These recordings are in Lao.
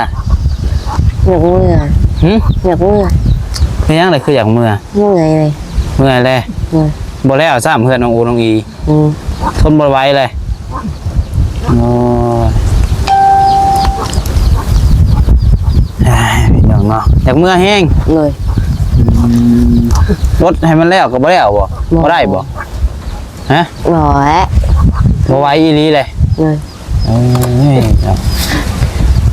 ຢາກເມືອ ຫຶ? ຢາກເມືອ ເປັນຫຍັງລະຄືຢາກເມືອ? ເມື່ອຍເລີຍ ເມື່ອຍແລ້ວ ໂດຍ ບໍ່ແລ້ວຊ້ຳເຮືອນນ້ອງອູນ້ອງອີ ອືມ ທົນບໍ່ໄຫວເລີຍ ໂອ້ຍ ອ້າຍ ພີ່ນ້ອງເນາະ ຢາກເມືອແຮງ ໂດຍ ອືມ ລົດໃຫ້ມັນແລ້ວກໍບໍ່ແລ້ວບໍ່? ບໍ່ ບໍ່ໄດ້ບໍ່? ຮະ? ບໍ່ແຫຼະ ບໍ່ໄຫວອີ່ຫຼີເລີຍ ໂດຍ ເອີຍ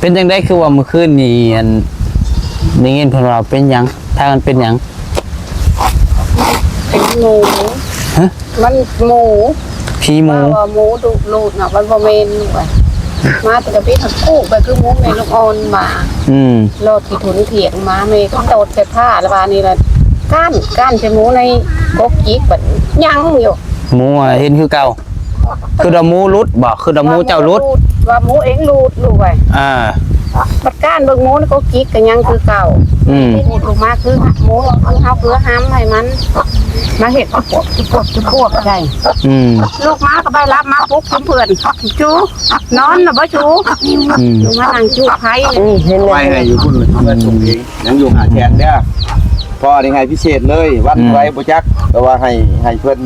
ເປັນຈັ່ງໃດຄືວ່າມື້ຄືນນີ້ ອັນ ໄດ້ຍິນເພິ່ນວ່າເປັນຫຍັງ? ພາກັນເປັນຫຍັງ? ເປັນໝູ ຮະ? ມັນໝູ ຜີໝູ ວ່າໝູດຸລູກນະ ມັນບໍ່ແມ່ນ ມາແຕ່ກະປິດ ກູກໄປຄືໝູແມ່ລູກອ່ອນມາ ອືມ ລອດຂີ້ທຸນຖຽງມາ ແມ່ກໍໂຕດໃສ່ຜ້າລະບາດນີ້ລະ ກ້ານ ກ້ານໃສ່ໝູໃນກົກຈິກ ບັດຍັງຢູ່ ໝູ ອາ ເຫັນຄືເກົ່າ. ຄືວ່າໝູຫຼຸດບໍ່? ຄືວ່າໝູເຈົ້າຫຼຸດ ວ່າໝູເອງຫຼຸດລູກເອີຍ ອ່າ ບັດກ້ານເບິ່ງໝູນີ້ກໍຈິກກໍຍັງຄືເກົ່າ ອືມ ປູດອອກມາຄືໝູ ຄືເຮົາເກືອຫ້ຳໃຫ້ມັນ ມາເຮັດຈຸປວກຈຸປວກໃສ່ ອືມ ລູກມາກໍໄປລັບມາປຸກເພື່ອນ ຈູ ນອນນະບໍ່ຈູ ອືມ ລູກມານັ່ງຈູໄຟ ອືມ ເຫັນແລ້ວ ໄວ້ໃຫ້ຢູ່ພຸ້ນ ເພື່ອນສົ່ງເອງ ຍັງຢູ່ຫ້າແສນເດີ້ ພໍ່ນີ້ໃຫ້ພິເສດເລີຍ ວັນ ອືມ ເທົ່າໃດບໍ່ຈັກ ແຕ່ວ່າໃຫ້ ໃຫ້ເພິ່ນ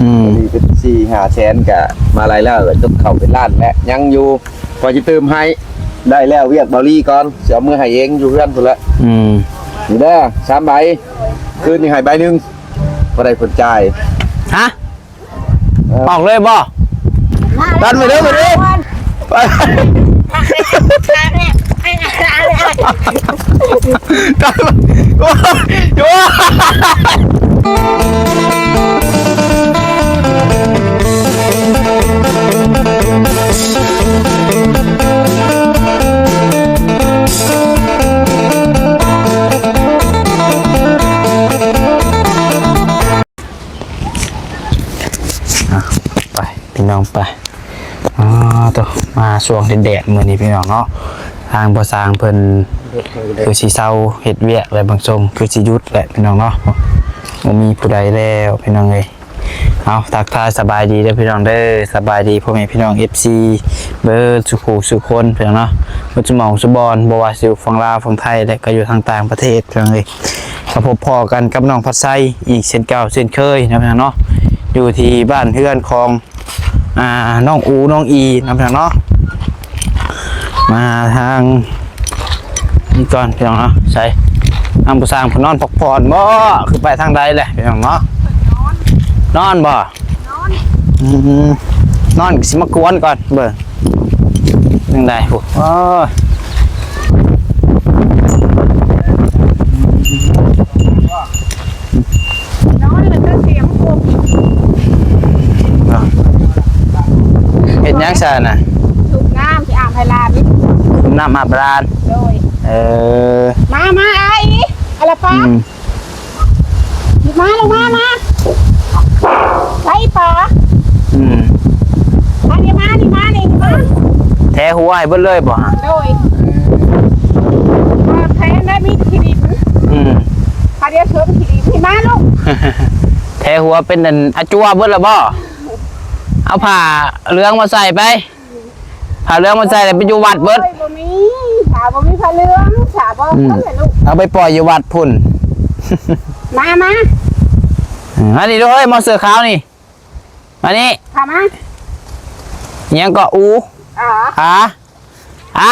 ອືມ ນີ້ເປັນສີ່ຫ້າແສນກະມາໄລ່ແລ້ວ ເກືອບເຂົ້າເປັນລ້ານແລ້ວ ຍັງຢູ່ ພໍຊິຕື່ມໃຫ້ ໄດ້ແລ້ວວຽກເບົາລີກ່ອນ ຊິເອົາມືໃຫ້ເອງຢູ່ເຮືອນພຸ້ນແຫຼະ ອືມ ນີ້ເດີ ສາມໃບ ຄືນນີ້ໃຫ້ໃບໜຶ່ງ ບໍ່ໄດ້ຜົນຈ່າຍ ຮະ? ເອີ ອອກເລີຍບໍ່? ດັນໄປເດີ ໄປເດີ ໄປ ດັນ ໂອ້ຍ ໂອ້ຍ ອ່ະ ໄປ ພີ່ນ້ອງໄປ ອໍ ໂຕ ມາຊ່ວງແດດໆ ມື້ນີ້ພີ່ນ້ອງເນາະ ທາງພໍ່ຊ່າງເພິ່ນຄືຊິເຊົາເຮັດວຽກແລ້ວ ເບິ່ງຊົງຄືຊິຢຸດແຫຼະພີ່ນ້ອງເນາະ ບໍ່ມີຜູ້ໃດແລ້ວພີ່ນ້ອງເອີຍ ເອົາ ທັກທາຍສະບາຍດີເດີພີ່ນ້ອງເດີ ສະບາຍດີພໍ່ແມ່ພີ່ນ້ອງ ເອັຟຊີ ເບິດສູ່ຜູ້ສູ່ຄົນພີ່ນ້ອງເນາະ ເບິດສູ່ໝ່ອງສູ່ບ່ອນ ບໍ່ວ່າຊິຢູ່ຝັ່ງລາວຝັ່ງໄທ ແລະ ກໍຢູ່ທາງຕ່າງປະເທດພີ່ນ້ອງເອີຍ ມາພົບພໍ້ກັນກັບນ້ອງພັດໄຊອີກເຊັ່ນເກົ່າເຊັ່ນເຄີຍນະພີ່ນ້ອງເນາະ ຢູ່ທີ່ບ້ານເຮືອນຂອງ ອ່າ ນ້ອງອູນ້ອງອີນະພີ່ນ້ອງເນາະ ມາທາງນີ້ກ່ອນພີ່ນ້ອງເນາະ ໃສ ທາງຜູ້ຊ່າງເພິ່ນນອນພັກຜ່ອນບໍ່? ຄືໄປທາງໃດແຫຼະພີ່ນ້ອງເນາະ? ນອນບໍ່? ນອນ ອືມ ນອນກໍຊິມາກວນກ່ອນ ເບິ່ງຈັ່ງໃດພຸ້ນ ໂອ້ຍ ນອນແລ້ວກໍສຽງກົບ ເຮັດຫຍັງຊະນະ? ສູບນ້ຳຊິອາບໃຫ້ຫຼານ ສູບນ້ຳອາບຫຼານ ໂດຍ ເອີ ມາ ມາ ອາອີ ອາລະປາ ອືມ ມາ ລົງມາ ມາ ໄປປາ ອືມ ມານີ້ ມານີ້ ມານີ້ ມາ ແຖຫົວໃຫ້ເບິດເລີຍບໍ່? ໂດຍ ອືມ ແຖໄດ້ມີທີ່ດິນ ອືມ ພາດຽວເສີມທີ່ດິນ ມາລູກ ແຖຫົວເປັນອັນອາຈົວເບິດແລ້ວບໍ່? ເອົາຜ້າເຫຼືອງມາໃສ່ໄປ ຜ້າເຫຼືອງມາໃສ່ແລ້ວໄປຢູ່ວັດເບິດ ໂອ້ຍ ບໍ່ມີ ຖ້າບໍ່ມີຜ້າເຫຼືອງ ຖ້າບໍ່ ອືມ ເອົາໄປປ່ອຍຢູ່ວັດພຸ້ນ ມາ ມາ ອືມ ມານີ້ດູເອີຍ ມາເສື້ອຂາວນີ້ ມານີ້ ເຂົ້າມາ ຫຍັງເກາະ ອູ ອໍ ອາ ອາ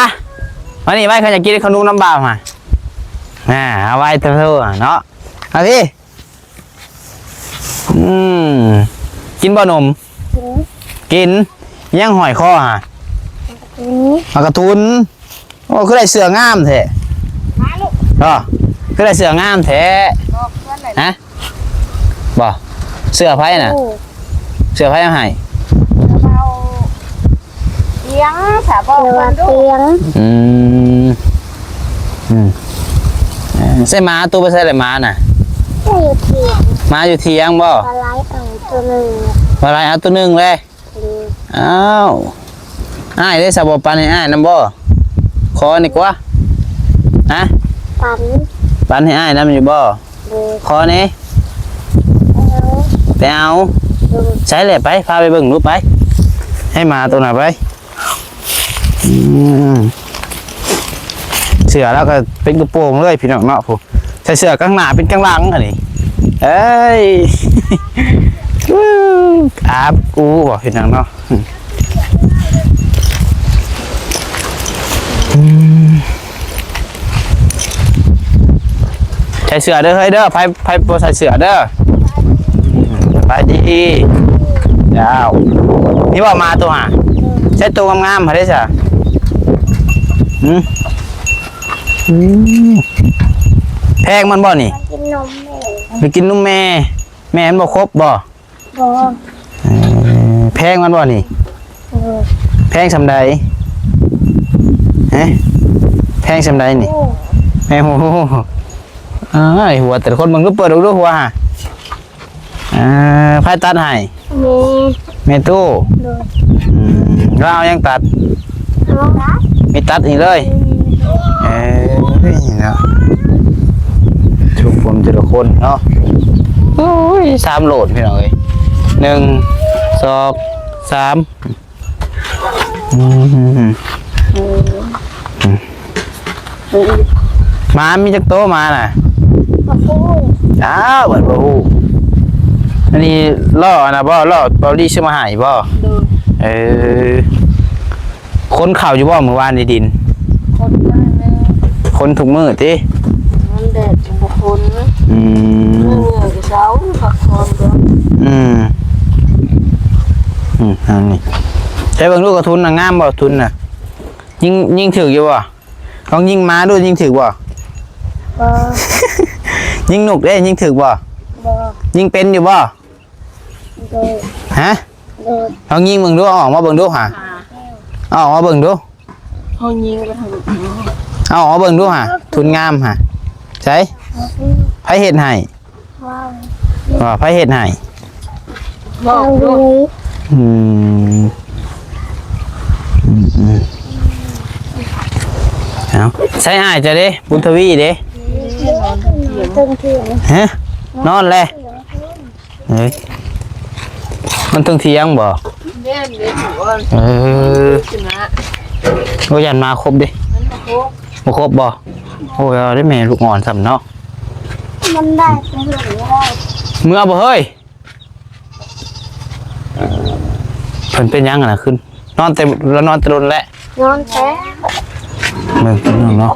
ມານີ້ໄວ້ ຂ້ອຍຢາກກິນເຂົ້າໜຸ່ມນຳບ່າວຫາ ອາ ເອົາໄວ້ເທີເນາະ ເອົາພີ້ ອືມ ກິນບໍ່ໜົມ? ກິນ ກິນ ຍັງຫ້ອຍຄໍຫາ? ໝາກກະທຸນ ໝາກກະທຸນ ໂອ້ ຄືໄດ້ເສື້ອງາມແທ້ ມາລູກ ອໍ ຄືໄດ້ເສື້ອງາມແທ້ ບອກເພິ່ນແຫຼະ ຮະ? ບໍ່ ເສື້ອໃຜນະ? ໂອ້ ເສື້ອໃຜເອົາໃຫ້? ເສື້ອເບົາ ຕຽງ ຖ້າບອກເພິ່ນດູ ຕຽງ ອືມ ອືມ ເອີ ໃສ່ໝາ ໂຕໄປໃສ່ແຫຼະໝານະ? ໃສ່ຢູ່ຖຽງ ໝາຢູ່ຖຽງບໍ່? ປາໄລເອົາໂຕໜຶ່ງ ປາໄລເອົາໂຕໜຶ່ງເລີຍ ໂດຍ ອ້າວ ອ້າຍເດ້ ສາວບໍ່ປັນໃຫ້ອ້າຍນຳບໍ່? ຂໍນີ້ກວ່າ ຮະ? ປັນ ປັນໃຫ້ອ້າຍນຳຢູ່ບໍ່? ໂດຍ ຂໍແດ່ ເອົາ ໄປເອົາ ໂດຍ ໃສແຫຼະ ໄປ ພາໄປເບິ່ງດູໄປ ໃຫ້ໝາໂຕນັ້ນໄປ ອືມ ເສື້ອລາວກໍເປັນກະໂປງເລີຍພີ່ນ້ອງເນາະ. ຜູ້ໃສ່ເສື້ອກາງໜ້າເປັນກາງຫຼັງອັນນີ້. ເອີຍ ອາບອູບໍ່ພີ່ນ້ອງເນາະ. ອືມ ໃສ່ເສື້ອເດີເຮີຍເດີ. ໃຜ ໃຜບໍ່ໃສ່ເສື້ອເດີ. ສະບາຍດີ. ເຈົ້າ ນີ້ບໍ່ມາໂຕຫາ ໃສ່ໂຕງາມໆຫາໄດ້ຊະ. ຫື ອືມ ແພງມັນບໍ່ນີ້? ກິນນົມແມ່ ຫຼືກິນນົມແມ່? ແມ່ມັນບໍ່ຄົບບໍ່? ບໍ່. ເອີ ແພງມັນບໍ່ນີ້? ເອີ ແພງສ່ຳໃດ? ຮະ ແພງສ່ຳໃດນີ້? ໂອ້ ແພງ ໂອ້ ອ້າຍ ຫົວແຕ່ລະຄົນ ເບິ່ງດູ ເປີດອອກດູຫົວຫາ. ອ່າ ໃຜຕັດໃຫ້? ແມ່ ແມ່ຕູ້. ໂດຍ. ອືມ ລາວເອົາຫຍັງຕັດ? ເອົາ ມີຕັດນີ້ເລີຍ. ອືມ ເອີ ນີ້ເນາະ ຊຸມຜົມແຕ່ລະຄົນເນາະ. ໂອ້ຍ ສາມໂຫຼດພີ່ນ້ອງເອີຍ ໜຶ່ງ ສອງ ສາມ. ອືມ ເອີ ອືມ ເອີ ໝາມີຈັກໂຕໝານະ? ບໍ່ຮູ້. ອ້າວ ເພິ່ນບໍ່ຮູ້. ອັນນີ້ລໍ້ອັນນະບໍ່? ລໍ້ເບົາລີຊື້ມາໃຫ້ບໍ່? ໂດຍ. ເອີ ຂົນເຂົ້າຢູ່ບໍ່ມື້ວານນີ້ດິນ? ຂົນມາແລ້ວ. ຂົນທຸກມື້ຕິ? ມັນແດດບໍ່ຂົນ. ອືມ ເມື່ອເຊົ້າພັກຜ່ອນກ່ອນ. ອືມ ອືມ ອັນນີ້ ໃຊ້ເບິ່ງດູກະທຸນນະ ງາມບໍ່? ທຸນນະ ຍິງ ຍິງຖືກຢູ່ບໍ່? ລອງຍິງໝາດູ ຍິງຖືກບໍ່? ບໍ່. ຍິງນົກເດ້ ຍິງຖືກບໍ່? ບໍ່. ຍິງເປັນຢູ່ບໍ່? ໂດຍ. ຮະ? ໂດຍ. ລອງຍິງເບິ່ງດູ ເອົາອອກມາເບິ່ງດູຫາ ເອົາອອກມາເບິ່ງດູ. ເຮົາຍິງໄປທາງ ເອົາອອກມາເບິ່ງດູຫາ ທຸນງາມຫາ ໃສ? ໃຜເຮັດໃຫ້? ວ່າ ວ່າໃຜເຮັດໃຫ້? ບອກລູກ. ອືມ ອືມ ອືມ ເອົາ ໃສອ້າຍເຈົ້າເດ້? ບຸນທະວີເດ້? ຮະ? ນອນແລ້ວ. ເອີຍ ມັນເທິງຖຽງບໍ່? ແມ່ນເດ້. ເອີ ບໍ່ຢ້ານໝາຄົບເດ້? ມັນບໍ່ຄົບ. ບໍ່ຄົບບໍ່? ໂອ້ຍ ເອົາເດ້ແມ່ ລູກອ່ອນຊ້ຳເນາະ. ມັນໄດ້ແຕ່ເຮືອນບໍ່ໄດ້. ເມືອບໍ່ເຮີ້ຍ? ເພິ່ນເປັນຫຍັງຫັ້ນນະ? ຄືນນອນແຕ່ ລາວນອນແຕ່ດົນແລ້ວ? ນອນແຕ່ ເບິ່ງເນາະ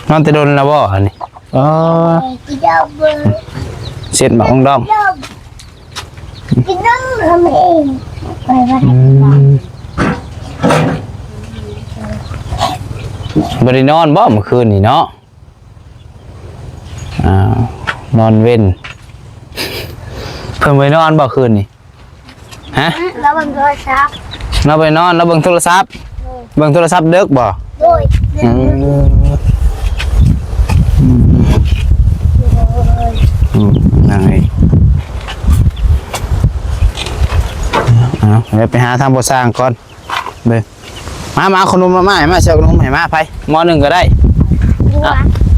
ນອນແຕ່ດົນແລ້ວບໍ່ອັນນີ້? ອໍ ເອີ ເຊັດໝາກອງດອງ. ອືມ ບໍ່ໄດ້ນອນບໍ່ມື້ຄືນນີ້ເນາະ? ອ່າ ນອນເວັນ. ເພິ່ນບໍ່ໄດ້ນອນບໍ່ຄືນນີ້? ຮະ? ລາວເບິ່ງໂທລະສັບ. ລາວບໍ່ໄດ້ນອນ ລາວເບິ່ງໂທລະສັບ. ໂດຍ. ເບິ່ງໂທລະສັບເດິກບໍ່? ໂດຍ. ເອີ ອືມ ອືມ ນັ່ງເອີຍ. ເອົາ ດຽວໄປຫາທາງພໍ່ຊ່າງກ່ອນ. ເບິ່ງ ມາ ມາ ເອົາຂະໜົມມາໃຫ້ ມາ ຊິເອົາຂະໜົມໃຫ້ ມາ ໃຜ ໝໍ້ໜຶ່ງກໍໄດ້.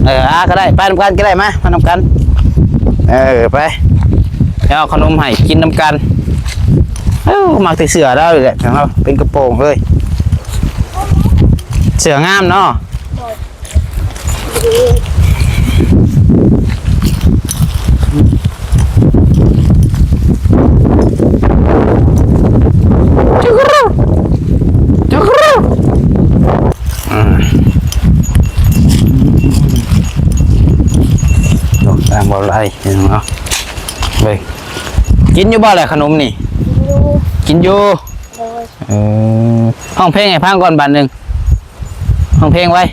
ເອີ ອາ ກໍໄດ້ ໄປນຳກັນກໍໄດ້ ມາ ມານຳກັນ. ເອີ ໄປ ດຽວເອົາຂະໜົມໃຫ້ກິນນຳກັນ. ເອີ ມັກແຕ່ເສື້ອລາວນີ້ແຫຼະ ເປັນກະໂປງເລີຍ. ເສື້ອງາມເນາະ. ດອກຕາມບໍ່ໄດ້ເນາະ. ເບິ່ງ ກິນຢູ່ບໍ່ແຫຼະຂະໜົມນີ້? ກິນຢູ່. ກິນຢູ່. ໂດຍ. ເອີ ຮ້ອງເພງໃຫ້ຟັງກ່ອນບາດໜຶ່ງ. ຮ້ອງເພງໄວ້.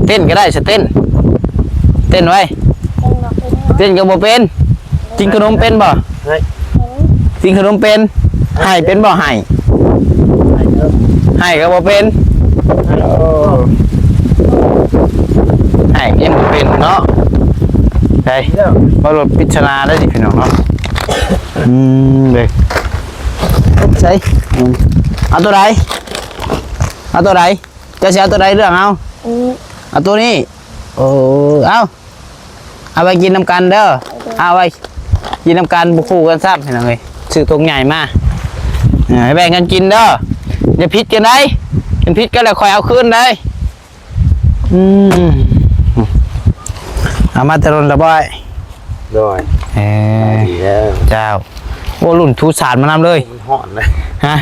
ເອີ ເຕັ້ນກໍໄດ້ ສະເຕັ້ນ ເຕັ້ນໄວ້. ເຕັ້ນກໍບໍ່ເປັນ. ກິນຂະໜົມເປັນບໍ່? ກິນຂະໜົມເປັນ. ໄຫ້ເປັນບໍ່? ໄຫ້ ໄຫ້ກໍບໍ່ເປັນ. ໄຫ້ຍັງບໍ່ເປັນເນາະ. ໄດ້ ມາລົດປິດສະນາໄດ້ຊິພີ່ນ້ອງເນາະ. ອືມ ເດ້ ໃສ່ ອືມ ເອົາໂຕໃດ? ເອົາໂຕໃດ? ເຈົ້າຊິເອົາໂຕໃດເລືອກເອົາ. ອືມ ເອົາໂຕນີ້. ໂອ້ ເອົາ ເອົາໄວ້ກິນນຳກັນເດີ. ເອົາໄວ້ກິນນຳກັນ ບໍ່ຄູ່ກັນຊ້ຳ ພີ່ນ້ອງເອີຍ. ຊື້ຖົງໃຫຍ່ມາ ເອີ ໃຫ້ແບ່ງກັນກິນເດີ. ຢ່າຜິດກັນໄດ໋ ຄັນຜິດກັນແລ້ວຂ້ອຍເອົາຄືນໄດ໋. ອືມ ເອົາມາແຕ່ດົນລະບໍ່ອ້າຍ? ໂດຍ ເອີ ສະບາຍດີເດີ ເຈົ້າ. ໂອ້ ລຸ້ນທຸສານມານຳເລີຍ. ມັນຮ້ອນນະ ຮະ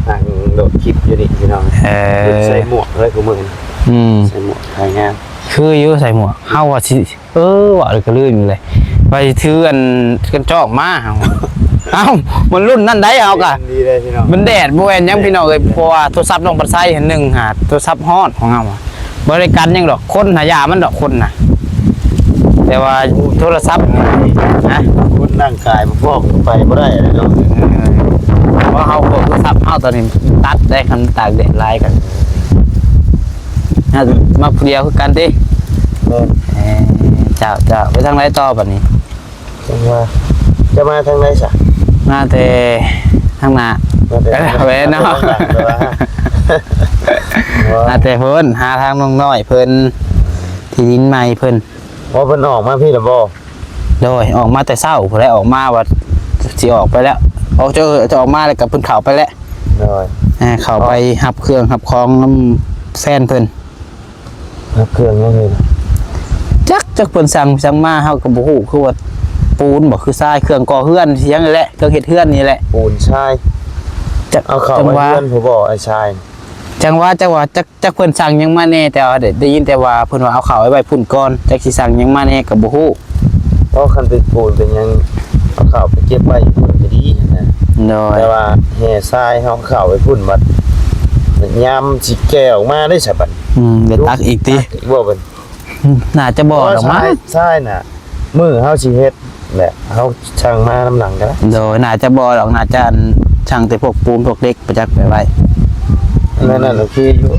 ນັ່ງໂດດຄລິບຢູ່ນີ້ພີ່ນ້ອງ. ເອີ ໃສ່ໝວກເລີຍຄູ່ມື້ນີ້. ອືມ ໃສ່ໝວກ ຖ່າຍງານ ຄືຢູ່ໃສ່ໝວກ. ເຮົາວ່າຊິ ເອີ ວ່າແລ້ວກໍລືມເລີຍ ວ່າຊິຖືອັນກັນຈອກມາ. ເອົ້າ ເອົ້າ ມັນລຸ້ນນັ້ນໃດ ເຮົາກະ ດີເລີຍພີ່ນ້ອງ. ມັນແດດບໍ່ແມ່ນຫຍັງພີ່ນ້ອງເອີຍ ເພາະວ່າໂທລະສັບນ້ອງບັນໄຊຫັ້ນ ໜຶ່ງຫາໂທລະສັບຮ້ອນຂອງເຮົາ ບໍ່ໄດ້ກັນຫຍັງດອກ ຄົນນະ ຢ່າມັນດອກ ຄົນນະ ແຕ່ວ່າໂທລະສັບ ຮະ ຄົນຮ່າງກາຍບໍ່ພ້ອມກໍໄປບໍ່ໄດ້ແຫຼະເນາະ. ເອີ ເພາະເຮົາພວກໂທລະສັບເຮົາຕອນນີ້ຕັດໄດ້ ຄັນຕາກແດດຫຼາຍກໍ ເຮົາມາຜູ້ດຽວຄືກັນຕິ. ແມ່ນ ເອີ ເຈົ້າ ເຈົ້າ ໄປທາງໃດຕໍ່ບັດນີ້? ຈັ່ງວ່າ ຈະມາທາງໃດຊະ? ມາແຕ່ທາງໜ້າ ມາແຕ່ ເອີ ແມ່ນເນາະ ມາແຕ່ທາງຫຼັງ ແຕ່ວ່າ ມາແຕ່ພຸ້ນ ຫາທາງນ້ອງນ້ອຍເພິ່ນ ທີ່ດິນໃໝ່ເພິ່ນ. ອໍ ເພິ່ນອອກມາພີ້ລະບໍ່? ໂດຍ ອອກມາແຕ່ເຊົ້າພຸ້ນແຫຼະ ອອກມາວ່າຊິອອກໄປແລ້ວ ອອກຈະ ຈະອອກມາແລ້ວກໍເພິ່ນເຂົ້າໄປແລ້ວ. ໂດຍ ເຂົ້າໄປຮັບເຄື່ອງຮັບຂອງນຳແຟນເພິ່ນ. ເຄື່ອງຍັງເຫັນ ຈັກ ຈັກເພິ່ນສັ່ງ ສັ່ງມາ ເຮົາກໍບໍ່ຮູ້ ຄືວ່າປູນບໍ ຄືຊາຍ ເຄື່ອງກໍ່ເຮືອນ ຫຍັງນີ້ແຫຼະ ເຄື່ອງເຮັດເຮືອນນີ້ແຫຼະ ປູນຊາຍ. ຈັກ ເອົາເຂົ້າໄວ້ເຮືອນຜູ້ບໍ່ ໄອ້ຊາຍ. ຈັ່ງວ່າ ຈັ່ງວ່າ ຈັກ ຈັກເພິ່ນສັ່ງຫຍັງມາແດ່ ແຕ່ວ່າໄດ້ ໄດ້ຍິນແຕ່ວ່າເພິ່ນວ່າເອົາເຂົ້າໄວ້ ໄວ້ພຸ້ນກ່ອນ ຈັກຊິສັ່ງຫຍັງມາແດ່ກໍບໍ່ຮູ້. ເພາະຄັນເປັນປູນເປັນຫຍັງ ເອົາເຂົ້າໄປເກັບໄວ້ຢູ່ພຸ້ນກໍດີນະ. ໂດຍ ແຕ່ວ່າແຮ່ຊາຍເຮົາເຂົ້າໄປພຸ້ນບັດ ຍາມຊິແກ່ອອກມາໄດ້ສະບັດ. ອືມ ໄດ້ຕັກອີກຕິ? ຕັກອີກບໍ່ບັດ? ອືມ ໜ້າຈະບໍ່ດອກ ຊາຍ ຊາຍນະ ມື້ເຮົາຊິເຮັດແຫຼະ ເຮົາສັ່ງມານຳຫຼັງກໍໄດ້. ໂດຍ ໜ້າຈະບໍ່ດອກ ໜ້າຈະສັ່ງແຕ່ພວກປູນພວກເຫຼັກ ໄປຈັກໄປໄວ້. ນັ້ນ ນັ້ນໂອເຄຢູ່.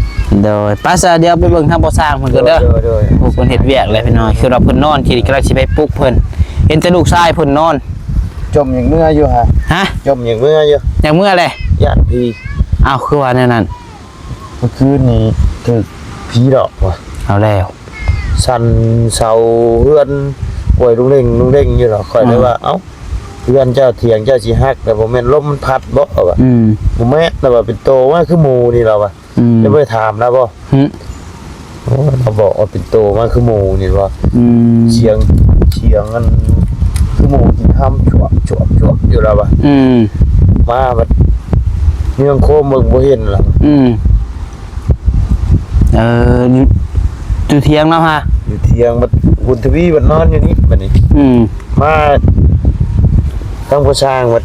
ໂດຍ ໄປຊະ ດຽວໄປເບິ່ງທາງພໍ່ຊ່າງເພິ່ນກ່ອນເດີ. ໂດຍ ໂດຍ ໂດຍ ໂອ້ ເພິ່ນເຮັດວຽກແລ້ວພີ່ນ້ອງ ຄືວ່າເພິ່ນນອນ ທີ່ກຳລັງຊິໄປປຸກເພິ່ນ ເຫັນແຕ່ລູກຊາຍເພິ່ນນອນ. ຈົ່ມຢາກເມືອຢູ່ຫະ? ຮະ? ຈົ່ມຢາກເມືອຢູ່. ຢາກເມືອແຫຼະ? ຢ້ານຜີ. ອ້າວ ຄືວ່າແນວນັ້ນ? ເມື່ອຄືນນີ້ຖືກຜີຫຼອກວ່າ. ເອົາແລ້ວ. ສັ່ນເສົາເຮືອນ ໂອຍ ລຸງເລັ່ງ ລຸງເລັ່ງຢູ່ລະ. ຂ້ອຍເລີຍວ່າ ເອົ້າ ເຮືອນເຈົ້າ ຖຽງເຈົ້າຊິຫັກ ແລ້ວບໍ່ແມ່ນລົມມັນພັດບໍ ລາວວ່າ. ອືມ ບໍ່ແມ່ນ ລາວວ່າ ເປັນໂຕມາຄືໝູນີ້ ລາວວ່າ. ອືມ ຈະໄປຖາມລາວບໍ່? ຫຶ ໂອ້ຍ ລາວບອກວ່າເປັນໂຕມາຄືໝູນີ້ວ່າ. ອືມ ສຽງ ສຽງອັນຄືໝູກິນຫຳ ຈວບ ຈວບ ຈວບ ຢູ່ລາວວ່າ. ອືມ ມາບັດເມືອງໂຄມເບິ່ງບໍ່ເຫັນລະ. ອືມ ເອີ ຢູ່ ຢູ່ຖຽງລາວຫະ? ຢູ່ຖຽງ ບັດບຸນທະວີບັດນອນຢູ່ນີ້ບັດນີ້. ອືມ ມາທາງພໍ່ຊ່າງບັດ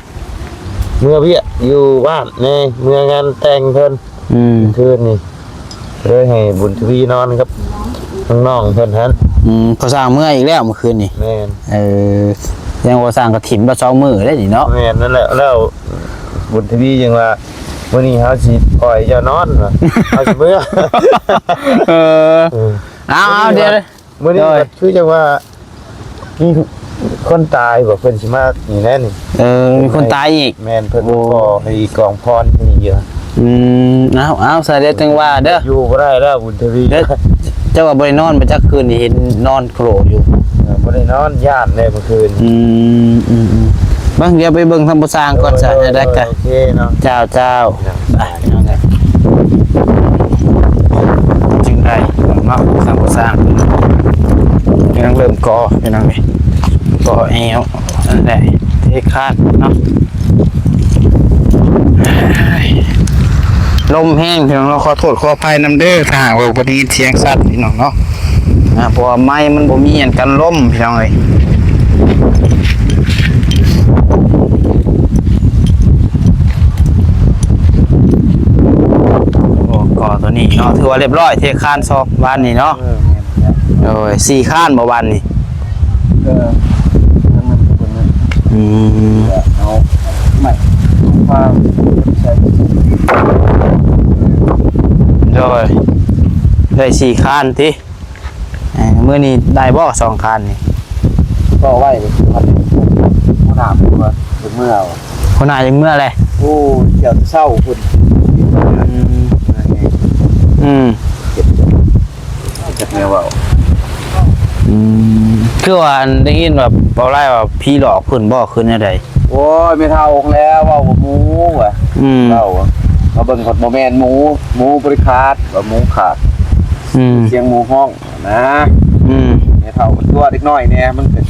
ເມືອວຽກຢູ່ບ້ານແດ່ ເມືອງານແຕ່ງເພິ່ນ. ອືມ ຄືນນີ້ເລີຍໃຫ້ບຸນທະວີນອນກັບນ້ອງໆເພິ່ນຫັ້ນ. ອືມ ພໍ່ຊ່າງເມືອອີກແລ້ວມື້ຄືນນີ້. ແມ່ນ. ເອີ ຍັງພໍ່ຊ່າງກໍຖິ້ມລະສອງມື້ໄດ໋ນີ້ເນາະ. ແມ່ນນັ້ນແຫຼະ ແລ້ວບຸນທະວີຍັງວ່າ ມື້ນີ້ເຮົາຊິປ່ອຍເຈົ້ານອນ ວ່າ ເຮົາຊິເມືອ. ເອີ ເອີ ເອົາໆ ດຽວ ມື້ນີ້ ໂດຍ ຄືຈັ່ງວ່າມີຄົນຕາຍບໍ ເພິ່ນຊິມານີ້ແຫຼະນີ້. ເອີ ມີຄົນຕາຍອີກ. ແມ່ນ ເພິ່ນ ໂອ້ ຂໍໃຫ້ກອງພອນທີ່ນີ້ຢູ່. ອືມ ເອົາ ເອົາ ສະແດງວ່າເດີ ຢູ່ບໍ່ໄດ້ແລ້ວບຸນທະວີ. ເຈົ້າວ່າບໍ່ໄດ້ນອນບໍ່ຈັກຄືນນີ້ ເຫັນນອນໂຄລຢູ່. ເອີ ບໍ່ໄດ້ນອນ ຢ້ານແດ່ມື້ຄືນ. ອືມ ອືມໆ ເບິ່ງ ດຽວໄປເບິ່ງທາງພໍ່ຊ່າງກ່ອນຊະ. ໂດຍ ໂດຍ ແນວໃດກະ ໂອເຄເນາະ. ເຈົ້າ ເຈົ້າ. ໄປພີ່ນ້ອງເອີຍ ຈຶ່ງໄດ້ເນາະ ສ້າງກໍ່ສ້າງ ກຳລັງເລີ່ມກໍ່ພີ່ນ້ອງເອີຍ ກໍ່ແອວ ອັນໃດ ເທຄານເນາະ. ລົມແຮງພີ່ນ້ອງເນາະ ຂໍໂທດຂໍອະໄພນຳເດີ ຖ້າຫາກວ່າບໍ່ໄດ້ຍິນສຽງຊັດພີ່ນ້ອງເນາະ. ອ່າ ເພາະວ່າໄມມັນບໍ່ມີອັນກັນລົມພີ່ນ້ອງເອີຍ. ໂອ້ ກໍຕົວນີ້ເນາະ ຖືວ່າລຽບຮ້ອຍ ເທຄານສອງບານນີ້ເນາະ. ເອີ ແມ່ນແລ້ວ ໂດຍ ສີ່ຄານບໍ່ບານນີ້. ເອີ ທາງນັ້ນເພິ່ນນັ້ນ ອືມ ເອົາໄມ້ມາໃສ່ ໂດຍ ໄດ້ສີ່ຄານຕິ. ເອີ ມື້ນີ້ໄດ້ບໍ່ສອງຄັນນີ້? ກໍໄວ້ຄັນນີ້ ຫົວໜ້າເພິ່ນວ່າຈະເມືອ ຫົວໜ້າຈະເມືອແຫຼະ. ໂອ້ ດຽວແຕ່ເຊົ້າພຸ້ນ. ອືມ ອືມ ຈັກແນວເວົ້າ. ອືມ ຄືວ່າໄດ້ຍິນວ່າເວົ້າຫຼາຍວ່າຜີຫຼອກເພິ່ນບໍ່ ຄືແນວໃດ? ໂອ້ຍ ແມ່ເຖົ້າຫັ້ນແຫຼະເວົ້າວ່າໝູວ່າ. ອືມ ເວົ້າວ່າມາເບິ່ງ ບໍ່ແມ່ນໝູ ໝູບໍ່ໄດ້ຂາດ ວ່າໝູຂາດ. ອືມ ສຽງໝູຮ້ອງນະ. ອືມ ແມ່ເຖົ້າມັນຕົວະເດັກນ້ອຍແດ່ ມັນກໍ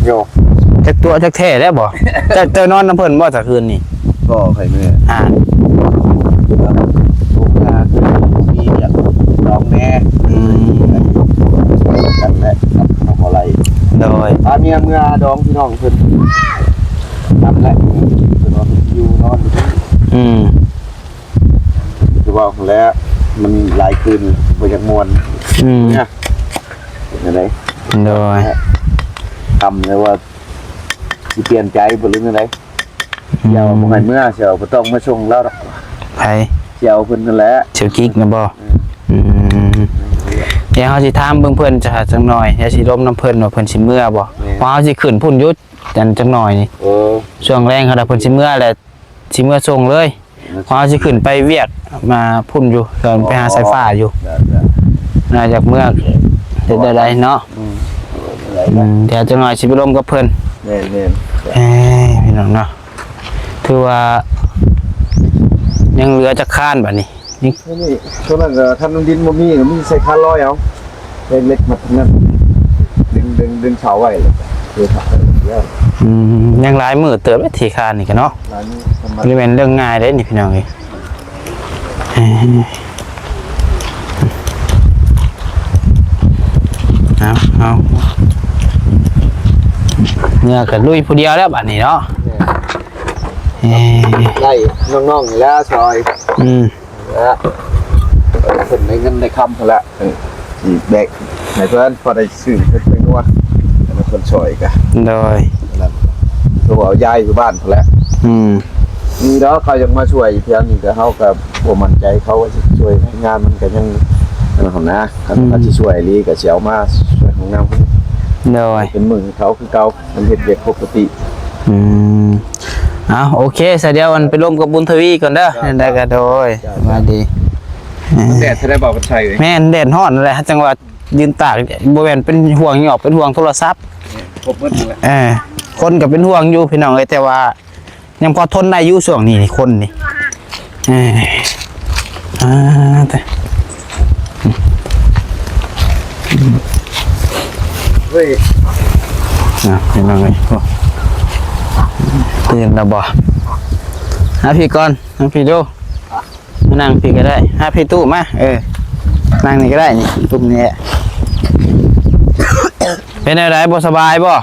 ໂຍກ ຈັກຕົວະຈັກແທ້ແລ້ວບໍ່? ເຈົ້າ ເຈົ້ານອນນຳເພິ່ນບໍ່ຊະຄືນນີ້? ບໍ່ ຂ້ອຍເມື່ອຍ ອ່າ ມີວຽກດອງແດ່. ອືມ ກັນແຫຼະ ເຮົາບໍ່ໄລ່. ໂດຍ ພາເມຍເມືອດອງພີ່ນ້ອງເພິ່ນ ນຳແຫຼະ ເພິ່ນວ່າເພິ່ນຢູ່ນອນຢູ່. ອືມ ຄືເວົ້າຫັ້ນແຫຼະ ມັນຫຼາຍຄືນບໍ່ຢາກມ່ວນ. ອືມ ເປັນຈັ່ງໃດ? ໂດຍ ຄຳແລ້ວວ່າຊິປ່ຽນໃຈບໍ່ ຫຼືແນວໃດ? ອືມ ສຽວບໍ່ໃຫ້ເມືອ ສຽວບໍ່ຕ້ອງມາສົ່ງລາວດອກ. ໃຜ? ສຽວເພິ່ນນັ້ນແຫຼະ ສຽວກິກນະບໍ່? ອືມ ອືມ ດຽວເຮົາຊິຖາມເບິ່ງເພິ່ນຈັກ ຈັກໜ່ອຍ ດຽວຊິລົມນຳເພິ່ນວ່າເພິ່ນຊິເມືອບໍ່? ແມ່ນ ເພາະເຮົາຊິຂຶ້ນພຸ້ນຢູ່ ຈັກໜ່ອຍນີ້. ເອີ ຊ່ວງແລງເຂົາວ່າເພິ່ນຊິເມືອແຫຼະ ຊິເມືອສົ່ງເລີຍ ເພາະເຮົາຊິຂຶ້ນໄປວຽກມາພຸ້ນຢູ່ ເດີນໄປຫາສາຍຟ້າຢູ່. ໜ້າຈະເມືອເຮັດໄດ້ເນາະ. ອືມ ດຽວຈັກໜ່ອຍຊິໄປລົມກັບເພິ່ນ. ແມ່ນໆ ເອີ ພີ່ນ້ອງເນາະ ຖືວ່າຍັງເຫຼືອຈັກຄານບາດນີ້? ນີ້ ນີ້ ຊ່ວງນັ້ນກໍຄັນດິນບໍ່ມີ ກໍມີໃສ່ຄານລອຍເອົາ ເຫຼັກມັດທັງນັ້ນ ດຶງ ດຶງ ດຶງເສົາໄວ້ ແລ້ວກໍເທທັບໄປແລ້ວ. ອືມ ຍັງຫຼາຍມື້ເຕີບເດ້ທີ່ຄານນີ້ກໍເນາະ ຫຼາຍມື້ ບໍ່ແມ່ນເລື່ອງງ່າຍເດ້ນີ້ພີ່ນ້ອງເອີຍ. ເອົາ ເອົາ ເມືອກໍລຸຍຜູ້ດຽວແລ້ວບາດນີ້ເນາະ. ແມ່ນ ເອີ ໄດ້ນ້ອງໆນີ້ແຫຼະຊ່ອຍ. ອືມ ແລ້ວເພິ່ນໄດ້ເງິນໄດ້ຄຳພຸ້ນແຫຼະ ຊິແບ່ງໃຫ້ເພິ່ນ ພໍໄດ້ຊື້ເປັດໄປນົວ ແລ້ວເພິ່ນຊ່ອຍກະ. ໂດຍ ໂທເອົາຍາຍຢູ່ບ້ານພຸ້ນແຫຼະ. ອືມ ນີ້ດອກ ເຂົາຍັງມາຊ່ວຍຢູ່ແຖວນີ້ ແຕ່ເຮົາກະບໍ່ໝັ້ນໃຈເຂົາວ່າຊິຊ່ວຍ ງານມັນກະຍັງຫັ້ນນະ ຄັນວ່າຊິຊ່ວຍອີ່ຫຼີກະຊິເອົາມາຊ່ວຍຫ້ອງນ້ຳ. ໂດຍ ເປັນມື້ເຂົາຄືເກົ່າ ມັນເຮັດວຽກປົກກະຕິ. ອືມ ເອົາ ໂອເຄ ສະດຽວອັນໄປລົມກັບບຸນທະວີກ່ອນເດີ. ເຈົ້າ ແນວໃດກໍໂດຍ ເຈົ້າ ສະບາຍດີ. ແດດເທົ່າໃດບໍ່ເພິ່ນໃສ່ເວີຍ? ແມ່ນ ແດດຮ້ອນນັ້ນແຫຼະ ຈັ່ງວ່າຢືນຕາກ ບໍ່ແມ່ນເປັນຫ່ວງຫຍັງດອກ ເປັນຫ່ວງໂທລະສັບ. ແມ່ນ ຄົບໝົດແຫຼະ. ເອີ ຄົນກໍເປັນຫ່ວງຢູ່ພີ່ນ້ອງເອີຍ ແຕ່ວ່າຍັງພໍທົນໄດ້ຢູ່ຊ່ວງນີ້ ຄົນນີ້. ເອີ ອ່າ ແຕ່ ເຮີ້ຍ ອ່ະ ພີ່ນ້ອງເອີຍ ໂອ້ ຕື່ນແລ້ວບໍ່? ຫາພີ່ກ່ອນ ຫາພີ່ດູ ມານັ່ງພີ່ກໍໄດ້ ຫາພີ່ຕູ້ມາ ເອີ ນັ່ງນີ້ກໍໄດ້ ນີ້ ຕຸ້ມນີ້ແຫຼະ. ເປັນແນວໃດ ບໍ່ສະບາຍບໍ່? ນ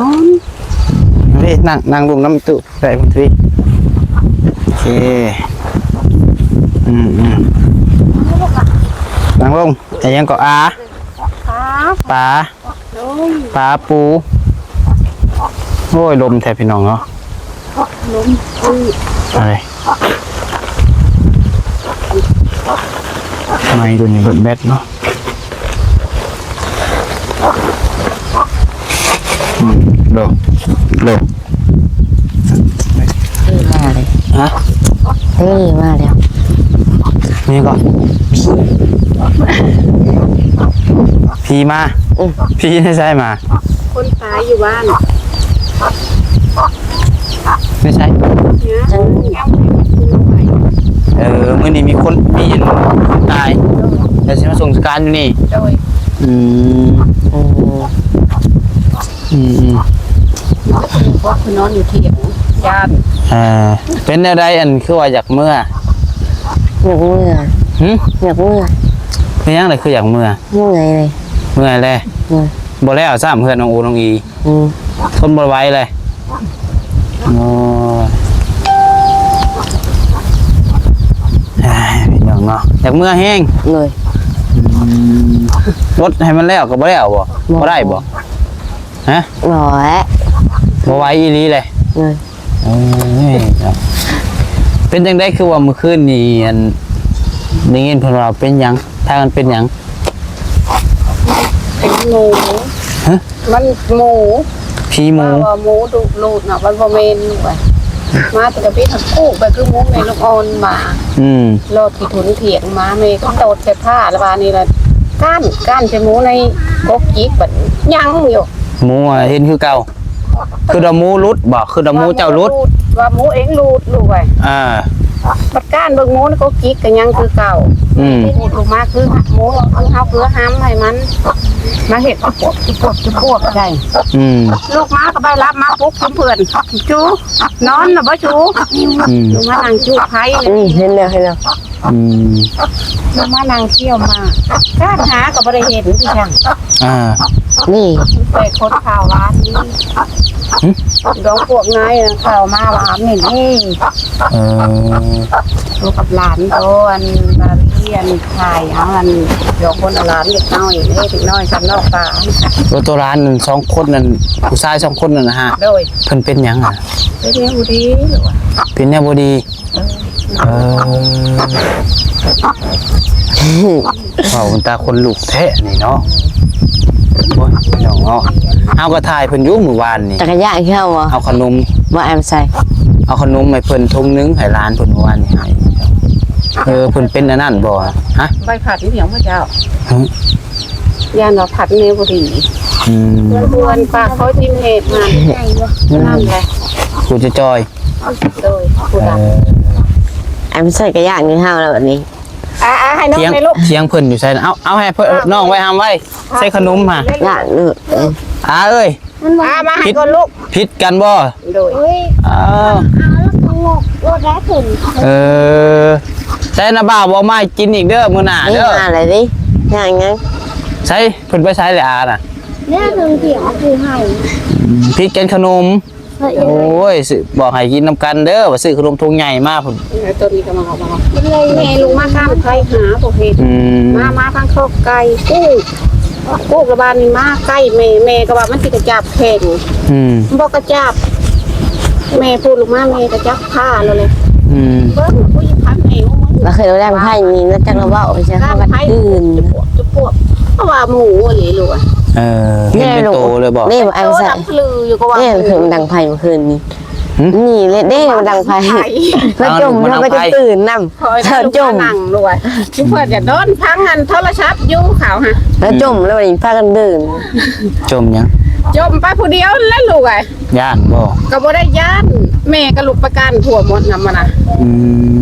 ອນ ນີ້ ນັ່ງ ນັ່ງລຸ່ມນຳຕູ້ໄດ້ພຸ້ນຕິ. ໂອເຄ ອືມ ອືມ ນັ່ງລົງ. ອີຫຍັງກໍ ອາ? ປາ ປາ ໂດຍ ປາປູ. ໂອ້ຍ ລົມແທ້ພີ່ນ້ອງເນາະ. ລົມ ໄປ ໄມ້ຕົວນີ້ເບິດແບັດເນາະ. ອືມ ໂລ ໂລ ເອີ ມາເລີຍ ຮະ ເອີ ມາແລ້ວ. ນີ້ກໍ ຜີມາ ອືມ ຜີໃນໃສມາ? ຄົນຕາຍຢູ່ບ້ານ ໃນໃສ? ເອີ ມື້ນີ້ມີຄົນ ມີຄົນຕາຍ ແລ້ວຊິມາສົ່ງສະການຢູ່ນີ້. ໂດຍ ອືມ ໂອ້ ອືມ ອືມ ພວກຄືນອນຢູ່ທຽງ ຢ້ານ. ເອີ ເປັນແນວໃດ ອັນ ຄືວ່າຢາກເມືອ? ຢາກເມືອ. ຫື? ຢາກເມືອ. ເປັນຫຍັງລະຄືຢາກເມືອ? ເມື່ອຍເລີຍ. ເມື່ອຍແລ້ວ. ອືມ ບໍ່ແລ້ວຊ້ຳ ເຮືອນນ້ອງອູນ້ອງອີ. ອືມ ທົນບໍ່ໄຫວເລີຍ. ໂອ້ຍ ອ້າຍ ພີ່ນ້ອງເນາະ ຢາກເມືອແຮງ. ໂດຍ ອືມ ລົດໃຫ້ມັນແລ້ວກໍບໍ່ແລ້ວບໍ່? ບໍ່ ບໍ່ໄດ້ບໍ່? ຮະ? ບໍ່ແລ້ວ ບໍ່ໄຫວອີ່ຫຼີເລີຍ. ໂດຍ ໂອ້ຍ ເປັນຈັ່ງໃດ ຄືວ່າມື້ຄືນນີ້ ອັນ ໄດ້ຍິນເພິ່ນວ່າເປັນຫຍັງ? ພາກັນເປັນຫຍັງ? ເປັນໝູ. ຮະ? ມັນໝູ. ຜີໝູ. ວ່າໝູດຸລູດນະ ມັນບໍ່ແມ່ນລູກເອີຍ. ມາແຕ່ກະບິດກູໄປຄືໝູແມ່ລູກອ່ອນມາ. ອືມ ລອດຂີ້ທຸນຖຽງມາ ແມ່ກໍໂຕດໃສ່ຜ້າລະບາດນີ້ລະ ກ້ານ ກ້ານໃສ່ໝູໃນກົກຈິກ ບັດຍັງຢູ່. ໝູອະເຫັນຄືເກົ່າ. ຄືວ່າໝູຫຼຸດບໍ່? ຄືວ່າໝູເຈົ້າຫຼຸດ? ວ່າໝູເອງຫຼຸດລູກເອີຍ. ອ່າ ບັດກ້ານເບິ່ງໝູນກໍຈິກກໍຍັງຄືເກົ່າ. ອືມ ປູດລົງມາຄືໝູ ຄືເຮົາເກືອຫ້ຳໃຫ້ມັນ ມາເຮັດຈຸປວບ ຈຸປວບ ຈຸປວບໄດ້. ອືມ ລູກມາກໍໄປລັບມາປຸກເພື່ອນ ຈູ ນອນລະບໍ່ຈູ? ອືມ ລູກມານັ່ງຈູໄຟ. ອືມ ເຫັນແລ້ວ ເຫັນແລ້ວ. ອືມ ມານັ່ງທ່ຽວມາ ການຫາກໍບໍ່ໄດ້ເຫັນຄືຫຍັງ. ອ່າ ນີ້ ແຕ່ຄົນຂ່າວວານນີ້ ຫຶ ດອງພວກນາຍຂ່າວມາວານນີ້. ເອີ ຢູ່ກັບຫຼານໂຕ ອັນ ບາວເລນຂາຍເອົາ ອັນ ດອງຄົນລະຫຼານເດັກນ້ອຍເດ້ ເດັກນ້ອຍຊັ້ນນອກປາ. ໂຕ ໂຕຫຼານນັ້ນສອງຄົນນັ້ນ ຜູ້ຊາຍສອງຄົນນັ້ນນະຮະ? ໂດຍ. ເພິ່ນເປັນຫຍັງອະ? ເປັນແນວບໍ່ດີ ເປັນແນວບໍ່ດີ. ເອີ ເອີ ເວົ້າເປັນຕາຂົນລຸກແທ້ນີ້ເນາະ. ໂອ້ຍ ພີ່ນ້ອງເນາະ ເຮົາກໍຖ່າຍເພິ່ນຢູ່ມື້ວານນີ້ ຈັກກະຍານຄືເຮົາບໍ່? ເອົາຂະໜົມ ບໍ່ ແອມໃສ່ ເອົາຂະໜົມໃຫ້ເພິ່ນຖົງໜຶ່ງ ໃຫ້ຫຼານເພິ່ນມື້ວານນີ້ໃຫ້. ເອີ ເພິ່ນເປັນອັນນັ້ນບໍ່? ຮະ ໃບພັດອີຫຍັງບໍ່ເຈົ້າ? ຫຶ ຢ້ານວ່າພັດແນວບໍ່ດີ. ອືມ ເພື່ອນປາກເຂົາຈິມແຮບຫັ້ນ ນັ້ນແຫຼະ ຜູ້ຈະຈ່ອຍ. ໂດຍ ຜູ້ດຳ. ເອີ ອັນໃສ່ກະຢ້ານຄືເຮົາແລ້ວບັດນີ້. ອ່າໆ ໃຫ້ນ້ອງ ທຽງ ໃຫ້ລູກ ທຽງເພິ່ນຢູ່ໃສ? ເອົາ ເອົາໃຫ້ເພິ່ນ ອ່າ ນ້ອງໄວ້ຫ້າມໄວ້ ໃສ່ຂະໜົມຫາ ຢ້ານເອີ ອ່າເອີຍ ອ່າ ມາໃຫ້ກ່ອນລູກ. ຜິດກັນບໍ່? ໂດຍ. ເອົາ ເອົາແລ້ວກໍງົກລົດໄດ້ຂຶ້ນ. ເອີ ໃສ່ນະບ່າວບໍ່ ມາກິນອີກເດີມື້ໜ້າເດີ. ນີ້ຫາແລ້ວເດ້ ຫາຫຍັງ? ໃສ່ ເພິ່ນໄປໃສແລ້ວອານະ? ແລ້ວເທິງຖຽງຜູ້ໃຫ້ ຜິດກັນຂະໜົມ. ໂອ້ຍ ຊື້ ບອກໃຫ້ກິນນຳກັນເດີ ວ່າຊື້ຂະໜົມຖົງໃຫຍ່ມາພຸ້ນ. ເອີ ໂຕນີ້ກໍມາເອົາ ມາເອົາ ແມ່ລູກມາຕາມໄປຫາບໍ່ເຫັນ. ອືມ ມາ ມາທາງຄອກໄກ່ ປູກ ປູກລະບາດນີ້ມາໃກ້ແມ່ ແມ່ກໍວ່າມັນຊິກະຈັບແຂງ. ອືມ ບໍ່ກະຈັບ ແມ່ພູດລົງມາ ແມ່ກະຈັບຂາແລ້ວແຫຼະ. ອືມ ເບິ່ງຜູ້ຍິງພັນແອວ ລະເຄີຍແລ້ງໄພນີ້ນະ ຈັກລະເວົ້າ ຈັກລະວ່າຕື່ນ ຈຸບປວບ ຈຸບປວບ ເພາະວ່າໝູອີ່ຫຼີລູກ. ເອີ ເຫັນເປັນໂຕເລີຍບໍ່? ນີ້ ອັນໃສ່ ນີ້ຄືມັນດັງໄພມື້ຄືນນີ້. ຫຶ ນີ້ແຫຼະເດ້ ມັນດັງໄພ ລະຈົມ ລະກໍຈະຕື່ນນຳ ລະຈົມ. ນັ່ງລວຍ ຊຸເພິ່ນກະນອນຟັງອັນໂທລະສັບຢູ່ເຂົາຫະ ລະຈົມ ລະບາດນີ້ພາກັນດື່ມ. ຈົມຫຍັງ? ຈົມໄປຜູ້ດຽວແຫຼະລູກເອີຍ. ຢ້ານບໍ່? ກໍບໍ່ໄດ້ຢ້ານ ແມ່ກໍລຸກໄປການທົ່ວໝົດນຳມັນນະ. ອື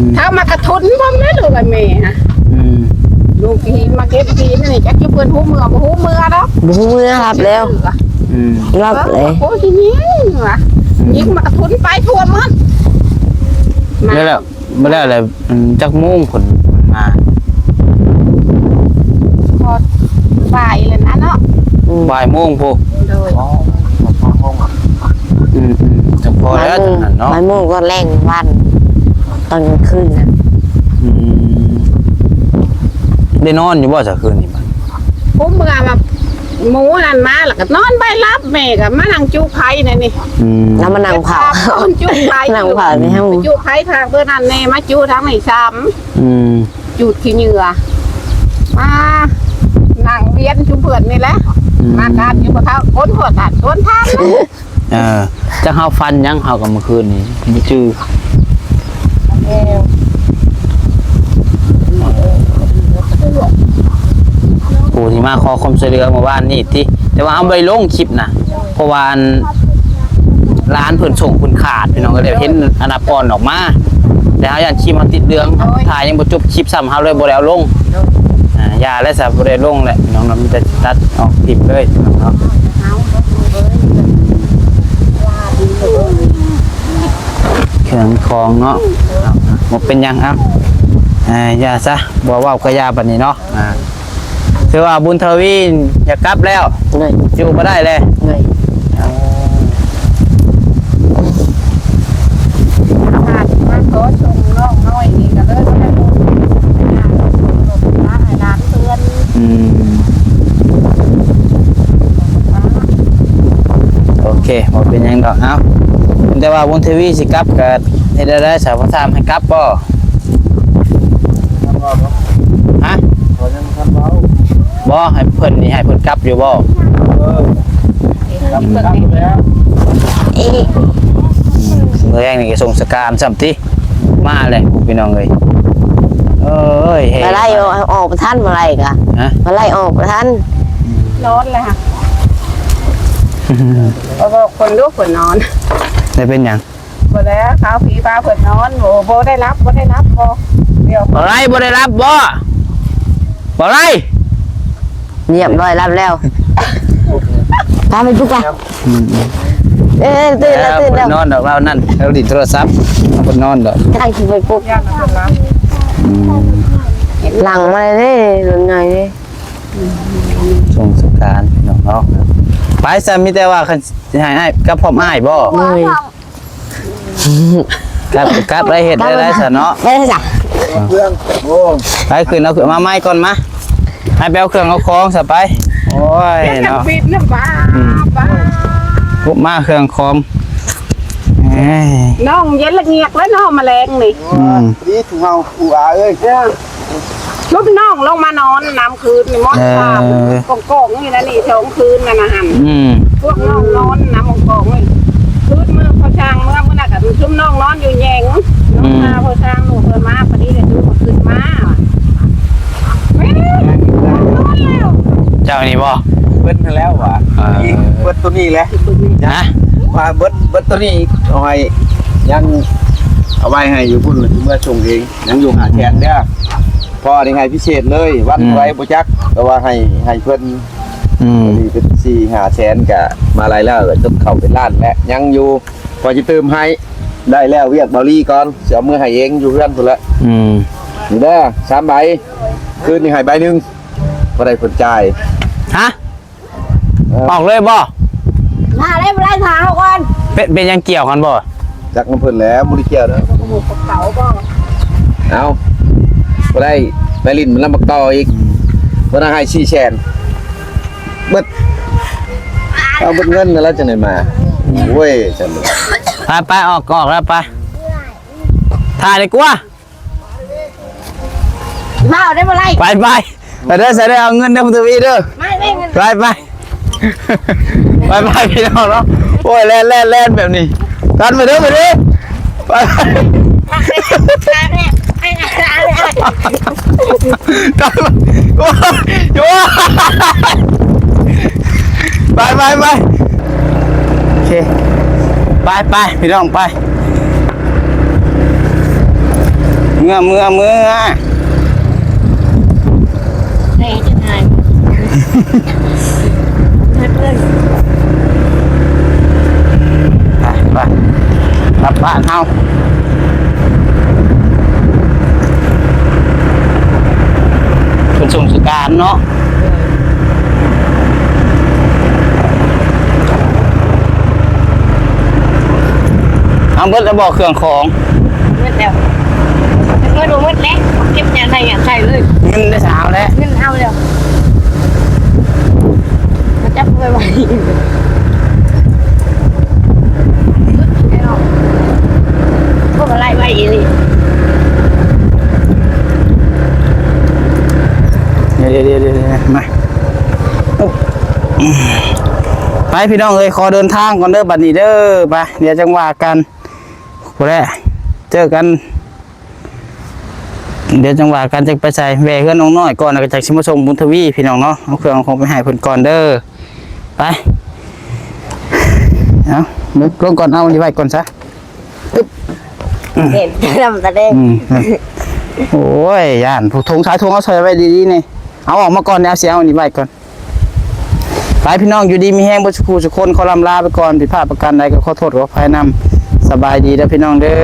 ມ ຖ້າມາກະທຸນພ້ອມເດ້ລູກເອີຍແມ່ຫະ. ອືມ ລູກທີ່ມາເກັບຫີນນີ້ ຈັກຢູ່ເພິ່ນຮູ້ເມືອບໍ່ຮູ້ເມືອດອກ. ບໍ່ຮູ້ເມືອ ຮັບແລ້ວ. ອືມ ຮັບແລ້ວ. ໂອ້ ຊິຍິງຫວາ ຍິງມາກະທຸນໄປທົ່ວໝົດ. ມາແລ້ວ ມາແລ້ວແຫຼະ. ອືມ ຈັກໂມງເພິ່ນມາ? ພໍບ່າຍແລ້ວນະເນາະ. ອືມ ບ່າຍໂມງພຸ້ນ. ໂດຍ. ອໍ ອືມໆ ຈັ່ງພໍແລ້ວ ບ່າຍໂມງ ຈັ່ງນັ້ນເນາະ. ບ່າຍໂມງຕອນແລງວານ ຕອນກາງຄືນນະ. ອືມ ໄດ້ນອນຢູ່ບໍ່ຊະຄືນນີ້? ຜູ້ເມື່ອວ່າໝູນັ້ນມາ ແລ້ວກໍນອນໄປຫຼັບ ແມ່ກໍມານັ່ງຈູໄຟໃນນີ້. ອືມ ແລ້ວມານັ່ງເຝົ້າ ນອນຈູໄຟ ນັ່ງເຝົ້າໃນຫ້ອງ ຈູໄຟທາງເບີນັ້ນແນ່ ມາຈູທາງນີ້ຊ້ຳ. ອືມ ຈູດຂີ້ເຫຍື້ອ ມານັ່ງວຽນຊຸມເພື່ອນນີ້ແຫຼະ. ອືມ ມາການຢູ່ບໍ່ເທົ່າ ຄົນຫົວຕັດຄົນທານ. ເອີ ຈັກເຮົາຝັນຫຍັງເຮົາກໍມື້ຄືນນີ້ບໍ່ຈື່. ຜູ້ທີ່ມາຂໍຄວາມຊ່ວຍເຫຼືອເມື່ອວານນີ້ຕິ ແຕ່ວ່າເຮົາບໍ່ໄດ້ລົງຄລິບນະ ເພາະວ່າອັນ ຫຼານເພິ່ນສົ່ງເພິ່ນຂາດ ພີ່ນ້ອງ ກໍເລີຍເຫັນອັນນະປ່ອນອອກມາ ແຕ່ເຮົາຢ້ານຄລິບເຮົາຕິດເລື່ອງ ໂດຍ ຖ້າຍັງບໍ່ຈົບຄລິບຊ້ຳ ເຮົາເລີຍບໍ່ໄດ້ເອົາລົງ. ໂດຍ ອ່າ ຢ່າແລ້ວຊະ ບໍ່ໄດ້ລົງແຫຼະ ພີ່ນ້ອງເນາະ ມີແຕ່ຕັດອອກຄລິບເລີຍ ພີ່ນ້ອງເນາະ. ເຄື່ອງຂອງເນາະ ບໍ່ເປັນຫຍັງ ເອົາ ເອີ ຢ່າຊະ ບໍ່ເວົ້າກໍຢ່າບັດນີ້ເນາະ. ອ່າ ຖືວ່າບຸນທະວີຢາກກັບແລ້ວ ໂດຍ ຢູ່ບໍ່ໄດ້ແລ້ວ ໂດຍ. ມາຂໍສົ່ງນ້ອງນ້ອຍນີ້ກໍເລີຍບໍ່ໄດ້ລົງ ໃຫ້ຫຼານເພື່ອນ. ອືມ ໂອເຄ ບໍ່ເປັນຫຍັງດອກ. ເອົ້າ ແຕ່ວ່າບຸນທະວີຊິກັບກໍເຮັດໄດ້ ສາວພະທາມໃຫ້ກັບບໍ່? ຮະ? ບໍ່ ໃຫ້ເພິ່ນນີ້ ໃຫ້ເພິ່ນກັບຢູ່ບໍ່? ເອີ ກັບ ກັບແລ້ວ. ມື້ແລງນີ້ກໍສົ່ງສະການຊ້ຳຕິ ມາແຫຼະ ພີ່ນ້ອງເອີຍ. ເອີຍ ມາໄລ່ອອກ ອອກບໍ່ທັນ ມາໄລ່ກະ ຮະ? ມາໄລ່ອອກບໍ່ທັນ ນອນແລ້ວຫະ. ບໍ່ບອກເພິ່ນລູກເພິ່ນນອນ ໄດ້ເປັນຫຍັງ? ບໍ່ແລ້ວ ຄາວຜີພາເພິ່ນນອນ ໂອ້ ບໍ່ໄດ້ຫຼັບ ບໍ່ໄດ້ຫຼັບ ບໍ່ ດຽວ ບໍ່ໄດ້ ບໍ່ໄດ້ຫຼັບບໍ່ ບໍ່ໄດ້ ຮຽບຮ້ອຍ ຫຼັບແລ້ວ ພາໄປປຸກໄປ ອືມ ເອີ ຕື່ນແລ້ວ ຕື່ນແລ້ວ ເພິ່ນນອນດອກ ລາວນັ້ນ ລາວຫຼິ້ນໂທລະສັບ ເພິ່ນນອນດອກ ທາງຊິໄປປຸກ ຢ້ານເພິ່ນຫຼັບ ອືມ ຫຼັງມາເດ້ ລົດໃຫຍ່ເດ້ ຊ່ວງສົງການພີ່ນ້ອງເນາະ ໄປຊະ ມີແຕ່ວ່າຄັນຊິໃຫ້ອ້າຍກັບພ້ອມອ້າຍບໍ່? ໂດຍ ກັບ ກັບໄດ້ເຮັດໄດ້ໄດ້ຊະເນາະ ໄດ້ຊະ ເຄື່ອງ ໂອ້ ໄປຂຶ້ນເອົາເຄື່ອງມາໃໝ່ກ່ອນມາ ໃຫ້ໄປເອົາເຄື່ອງເອົາຂອງຊະໄປ ໂອ້ຍເນາະ ປິດນຳບ້າ ອືມ ບ້າ ປຸບມາເຄື່ອງຂອງ ເອີຍ ນ້ອງເຢັນລະງຽກແລ້ວເນາະ ມາແລງນີ້ ອືມ ດີທຸເຮົາ ອູອາເອີຍ ເອີ ຊຸມນ້ອງລົງມານອນນຳຄືນນີ້ ມອນ ເອີ ຂ້າມ ກອງໆຢູ່ນັ້ນນີ້ ສອງຄືນນັ້ນນະຫັ້ນ ອືມ ພວກນ້ອງນອນນຳກອງໆນີ້ ຄືນມື້ພໍ່ຊ່າງເມືອ ມື້ນັ້ນກະຊຸມນ້ອງນອນຢູ່ແຍງ ອືມ ນ້ອງພາພໍ່ຊ່າງລູກເພິ່ນມາ ພໍດີກະຈຸກຂຶ້ນມາ ແມ່ນນອນແລ້ວ ເຈົ້ານີ້ບໍ່? ເບິດຫັ້ນແລ້ວຫວາ ເອີ ເບິດໂຕນີ້ແຫຼະ ຮະ ວ່າເບິດ ເບິດໂຕນີ້ເອົາໃຫ້ ຍັງເອົາໄວ້ໃຫ້ຢູ່ພຸ້ນ ເມືອສົ່ງເອງ ຍັງຢູ່ຫ້າແສນເດີ້ ພໍນີ້ໃຫ້ພິເສດເລີຍ ວັນ ອືມ ເທົ່າໃດບໍ່ຈັກ ແຕ່ວ່າໃຫ້ ໃຫ້ເພິ່ນ ອືມ ນີ້ເປັນສີ່ຫ້າແສນ ກະມາໄລ່ແລ້ວ ກະຈົນເຂົ້າເປັນລ້ານແລ້ວ ຍັງຢູ່ ພໍຊິຕື່ມໃຫ້ ໄດ້ແລ້ວວຽກເບົາລີກ່ອນ ຊິເອົາມືໃຫ້ເອງຢູ່ເຮືອນພຸ້ນແຫຼະ ອືມ ນີ້ເດີ້ ສາມໃບ ຄືນນີ້ໃຫ້ໃບໜຶ່ງ ບໍ່ໄດ້ເພິ່ນຈ່າຍ ຮະ? ເອີ ອອກເລີຍບໍ່? ຖ້າໄດ້ບໍ່ໄດ້ຖ້າເຮົາກ່ອນ ເປັນ ເປັນຫຍັງກ່ຽວກັນບໍ່? ຈັກນຳເພິ່ນແຫຼະ ບໍ່ໄດ້ກ່ຽວເດີ ເຂົາບໍ່ ເອົາ ບໍ່ໄດ້ ໄປຫຼິ້ນນຳບັກຕໍ່ອີກ ເພິ່ນໃຫ້ສີ່ແສນ ເບິດ ເອົາເບິດເງິນແລ້ວຈັ່ງໄດ້ມາ ໂອ້ຍ ຊັ້ນ ໄປໆ ອອກ ອອກແລ້ວ ໄປ ຖ້າດີກວ່າ ເວົ້າໄດ້ບໍ່ໄດ້ ໄປໄປ ໄປເດີ ໃສ່ເດີ ເອົາເງິນເດີ ພຸດທະວີເດີ ໄປໄປ ໄປໄປ ໄປໄປ ພີ່ນ້ອງເນາະ ໂອ້ຍ ແລ່ນແລ່ນແລ່ນແບບນີ້ ຕັນໄປເດີ ໄປເດີ ໄປໄປ ຕັນໄປ ໂອ້ຍ ໂອ້ຍ ໄປໄປໄປ ໂອເຄ ໄປໄປ ພີ່ນ້ອງ ໄປ ເມືອ ເມືອ ເມືອ ແມ່ຈະຫາຍ ຮັກເລີຍ ໄປ ໄປ ກັບບ້ານເຮົາ ເພິ່ນສົ່ງສະການເນາະ. ເອົາເບິດແລ້ວບໍ່ເຄື່ອງຂອງ? ເບິດແລ້ວ ເງິນບໍ່ໝົດແຫຼະ ເກັບຫຍັງໄດ້ຫຍັງໃຊ້ເລີຍ ເງິນໄດ້ສາວແລ້ວ ເງິນເອົາແລ້ວ ມາຈັບເອົາໄວ້ ພວກມັນໄລ່ໄວອີ່ຫຼີ ດຽວໆໆໆ ມາ ໄປພີ່ນ້ອງເອີຍ ຂໍເດີນທາງກ່ອນເດີບັດນີ້ເດີ ໄປ ດຽວຈັ່ງວ່າກັນ ພຸ້ນແຫຼະ ເຈີກັນ ດຽວຈັ່ງວ່າກັນ ຈັ່ງໄປໃສ ແວ່ເຮືອນນ້ອງນ້ອຍກ່ອນ ແລ້ວກໍຈັ່ງຊິມາສົ່ງບຸນທະວີພີ່ນ້ອງເນາະ ເອົາເຄື່ອງເອົາຂອງໄປໃຫ້ເພິ່ນກ່ອນເດີ ໄປ ເອົາ ລົງກ່ອນ ເອົານີ້ໄວ້ກ່ອນຊະ ອຶບ ເຫັນດຳຕາແດງ ອືມ ໂອ້ຍ ຢ້ານ ຜູ້ຖົງສາຍຖົງເອົາໃສ່ໄວ້ດີໆນີ້ ເອົາອອກມາກ່ອນ ດຽວເອົາ ຊິເອົານີ້ໄວ້ກ່ອນ ໄປພີ່ນ້ອງ ຢູ່ດີມີແຮງເບິດສູ່ຜູ້ສູ່ຄົນ ຂໍລ່ຳລາໄປກ່ອນ ຜິດພາດປະການໃດກໍຂໍໂທດຂໍອະໄພນຳ ສະບາຍດີເດີພີ່ນ້ອງເດີ.